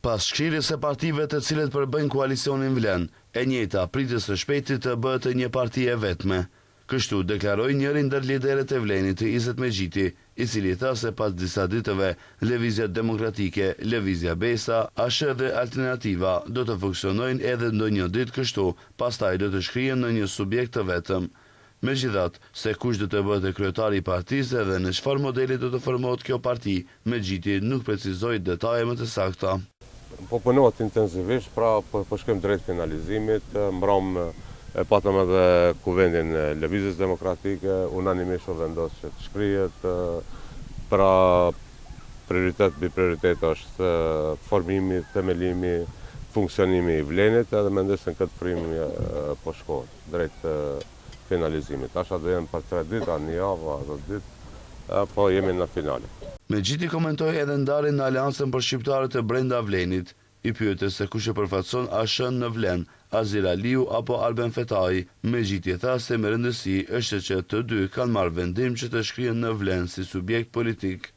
Pas shkrirjes së partive të cilët përbëjnë koalicionin VLEN, e njëjta pritet së shpejti të bëhet një parti e vetme. Kështu deklaroi njëri ndër liderët e VLEN-it, Izet Mexhiti, i cili tha se pas disa ditëve, Lëvizja Demokratike, Lëvizja Besa, ASH dhe Alternativa do të funksionojnë edhe ndonjë ditë kështu, pastaj do të shkrihen në një subjekt të vetëm. Megjithatë, se kush do të bëhet kryetari i partisë dhe në çfarë modeli do të formohet kjo parti, Mexhiti nuk precizoi detaje më të sakta. Po punohet intensivisht, pra po po shkojmë drejt finalizimit. Mbrëmë e patëm edhe kuvendin e Lëvizjes Demokratike, unanimisht u vendos që të shkrihet, pra prioritet mbi prioritet është formimi, themelimi, funksionimi i VLEN-it edhe mendoj se në këtë frymë po shkohet drejt finalizimit. Tash a do jenë për tre ditë, a një javë, a 10 ditë, po jemi në finale. Mexhiti komentoi edhe ndarjen në Aleancën për Shqiptarët e brenda VLEN-it. I pyetur se kush e përfaqëson ASH-në në VLEN, Azir Aliu apo Arben Fetai, Mexhiti tha se me rëndësi është që të dy kanë marrë vendim që të shkrihen në VLEN si subjekt politik.